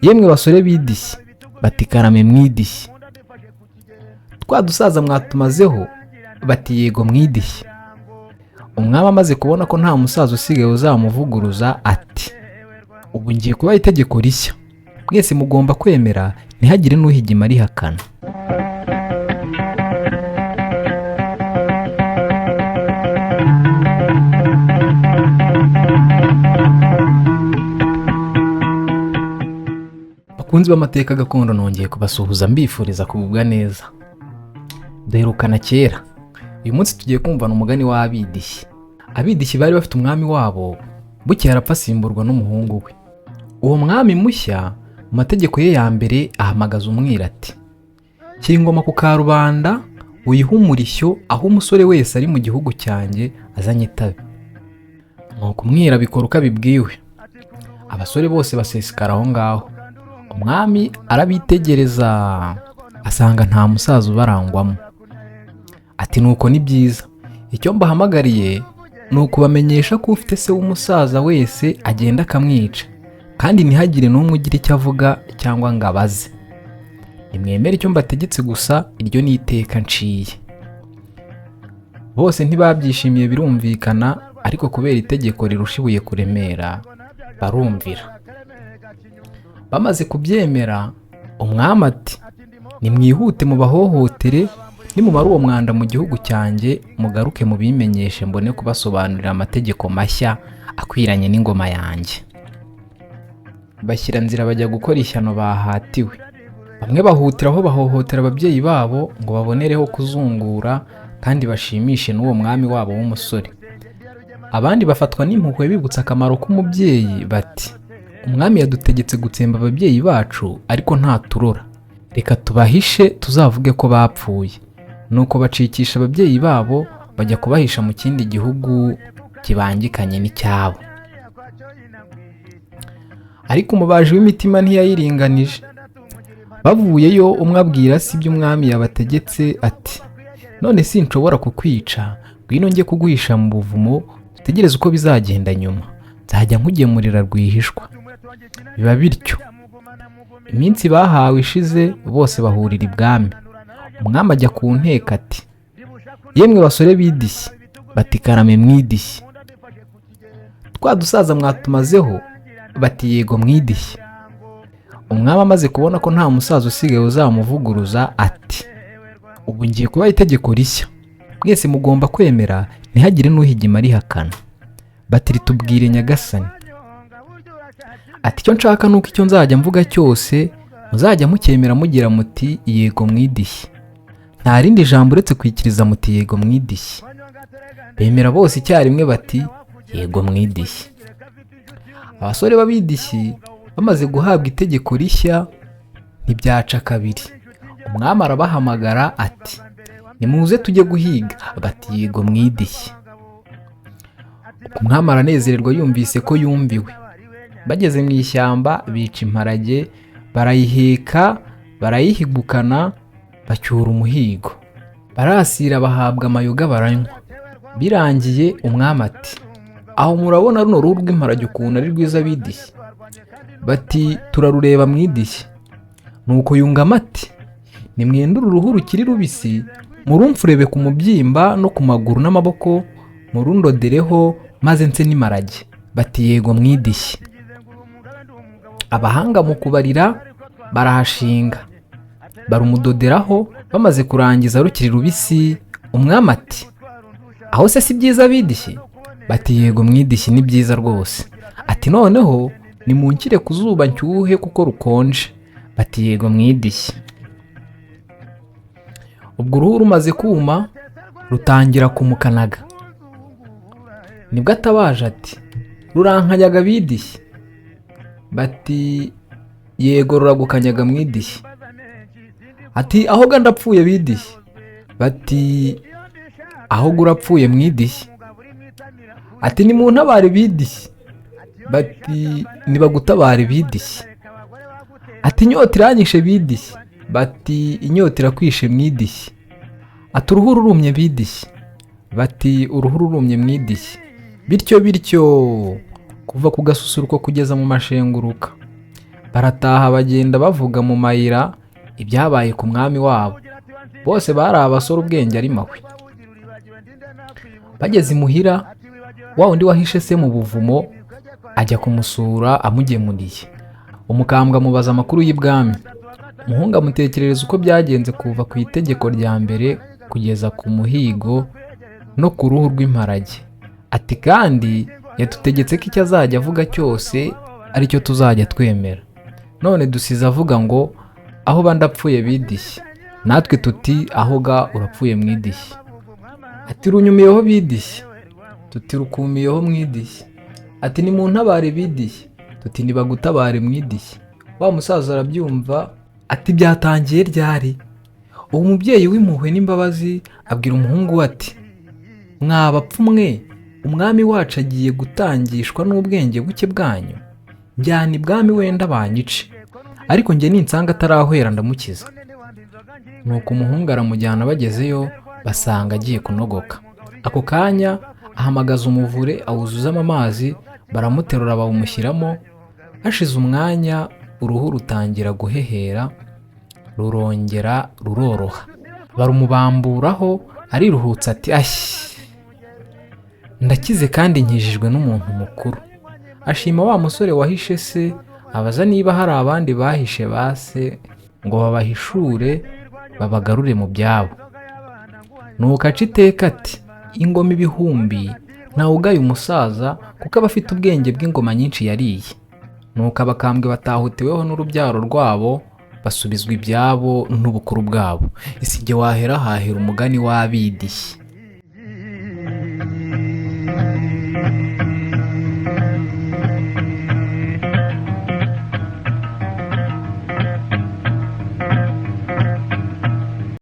Yemwe basore b'idishyi, bati karame mwidishyi. Twa dusaza mwatumazeho? Bati yego mwidishyi. Umwami amaze kubona ko nta musaza usigaye uzamuvuguruza, ati ubu ngiye kubaha itegeko rishya, mwese mugomba kwemera, ntihagire n'uhigima arihakana. Bakunzi b'amateka gakondo, nongeye kubasuhuza mbifuriza kugubwa neza. Duherukana kera. Uyu munsi tugiye kumvana umugani w'Abidishyi. Abidishyi bari bafite umwami wabo, bukeye arapfa asimburwa n'umuhungu we. Uwo mwami mushya mu mategeko ye ya mbere ahamagaza umwira ati shyira ingoma ku karubanda uyihe umurishyo, aho umusore wese ari mu gihugu cyanjye azanye itabi. Nuko umwira abikora uko abibwiwe. Abasore bose basesekara aho ngaho. Umwami arabitegereza asanga nta musaza ubarangwamo. Ati nuko ni byiza, icyo mbahamagariye ni ukubamenyesha ko ufite se w'umusaza wese agenda akamwica, kandi ntihagire n'umwe ugira icyo avuga cyangwa ngo abaze. Nimwemere icyo mbategetse gusa, iryo ni iteka nciye. Bose ntibabyishimiye birumvikana, ariko kubera itegeko rirusha ibuye kuremera barumvira. Bamaze kubyemera, umwami ati nimwihute mubahohotere, nimumara uwo mwanda mu gihugu cyanjye mugaruke mubimenyeshe, mbone kubasobanurira amategeko mashya akwiranye n'ingoma yanjye. Bashyira nzira bajya gukora ishyano bahatiwe. Bamwe bahutira aho bahohotera ababyeyi babo ngo babonereho kuzungura kandi bashimishe n'uwo mwami wabo w'umusore. Abandi bafatwa n'impuhwe bibutsa akamaro k'umubyeyi bati umwami yadutegetse gutsemba ababyeyi bacu ariko ntaturora, reka tubahishe tuzavuge ko bapfuye. Nuko bacikisha ababyeyi babo bajya kubahisha mu kindi gihugu kibangikanye n'icyabo. Ariko umubaji w'imitima ntiyayiringanije. Bavuyeyo umwe abwira se ibyo umwami yabategetse ati none sinshobora kukwica, ngwino njye kuguhisha mu buvumo dutegereze uko bizagenda nyuma, nzajya nkugemurira rwihishwa. Biba bityo. Iminsi bahawe ishize bose bahurira ibwami. Umwami ajya ku nteko ati yemwe basore b'idishyi, bati karame mwidishyi. Twa dusaza mwatumazeho? Bati yego mwidishyi. Umwami amaze kubona ko nta musaza usigaye uzamuvuguruza, ati ubu ngiye kubaha itegeko rishya, mwese mugomba kwemera, ntihagire n'uhigima arihakana. Bati ritubwire nyagasani. Ati icyo nshaka ni uko icyo nzajya mvuga cyose muzajya mucyemera mugira muti yego mwidishyi. Nta rindi jambo uretse kwikiriza muti yego mwidishyi. Bemera bose icyarimwe bati yego mwidishyi. Abasore b'abidishyi bamaze guhabwa itegeko rishya ntibyaca kabiri. Umwami arabahamagara ati nimuze tujye guhiga. Bati yego mwidishyi. Umwami aranezererwa yumvise ko yumviwe. Bageze mu ishyamba bica imparage, barayiheka, barayihigukana, bacyura umuhigo. Barasira bahabwa amayoga baranywa. Birangiye umwami ati aho murabona runo ruhu rw'imparage ukuntu ari rwiza bidishyi? Bati turarureba mwidishyi. Nuko yungamo ati nimwendure uruhu rukiri rubisi, murumfurebe ku mubyimba no ku maguru n'amaboko, murundodereho maze nse n'imparage. Bati yego mwidishyi. Abahanga mu kubarira barahashinga, barumudoderaho. Bamaze kurangiza rukiri rubisi, umwami ati aho se si byiza bidishyi? Bati yego mwidishyi ni byiza rwose. Ati noneho nimunshyire ku zuba nshyuhe kuko rukonje. Bati yego mwidishyi. Ubwo uruhu rumaze kuma rutangira kumukanaga. Nibwo atabaje ati rurankanyaga bidishyi. Bati yego ruragukanyaga mwidishyi. Ati aho ga ndapfuye bidishyi. Bati aho urapfuye mwidishyi. Ati nimuntabare bidishyi. Bati nibagutabare bidishyi. Ati inyota iranyishe bidishyi. Bati inyota irakwishe mwidishyi. Ati uruhu rurumye bidishyi. Bati uruhu rurumye mwidishyi. Bityo bityo kuva ku gasusuruko kugeza mu mashenguruka. Barataha, bagenda bavuga mu mayira ibyabaye ku mwami wabo. Bose bari abasore, ubwenge ari mahwi. Bageze imuhira, wa wundi wahishe se mu buvumo ajya kumusura amugemuriye. Umukambwe amubaza amakuru y'ibwami. Umuhungu amutekerereza uko byagenze kuva ku itegeko rya mbere kugeza ku muhigo no ku ruhu rw'imparage. Ati: "Kandi yadutegetse ko icyo azajya avuga cyose aricyo tuzajya twemera. None dusize avuga ngo 'Aho ba ndapfuye bidishye', natwe tuti 'Aho ga urapfuye mwidishye.' Ati: 'Runyumiyeho bidishye', tuti 'Rukumiyeho mwidishye.' Ati: 'Nimuntabare bidishye', tuti 'Nibagutabare mwidishye.' Wa musaza arabyumva, ati: 'Byatangiye ryari?' Uwo mubyeyi w'impuhwe n'imbabazi abwira umuhungu we ati: 'Mwa mwe, umwami wacu agiye gutangishwa n'ubwenge buke bwanyu? Njyana ibwami wenda banyice, ariko njye ninsanga atarahwera ndamukiza.' Nuko umuhungu aramujyana. Bagezeyo basanga agiye kunogoka. Ako kanya ahamagaza umuvure awuzuzamo amazi, baramuterura bawumushyiramo. Hashize umwanya uruhu rutangira guhehera, rurongera ruroroha, barumubamburaho. Ariruhutsa ati: 'Ashyi, ndakize kandi nkijijwe n'umuntu mukuru.' Ashima wa musore wahishe se, abaza niba hari abandi bahishe ba se ngo babahishure babagarure mu byabo. Nuko aca iteka ati: 'Ingoma ibihumbi ntawugaye umusaza, kuko aba afite ubwenge bw'ingoma nyinshi yariye.' Nuko abakambwe batahutiweho n'urubyaro rwabo, basubizwa ibyabo n'ubukuru bwabo. Isi jye wahera hahera umugani w'abidishyi.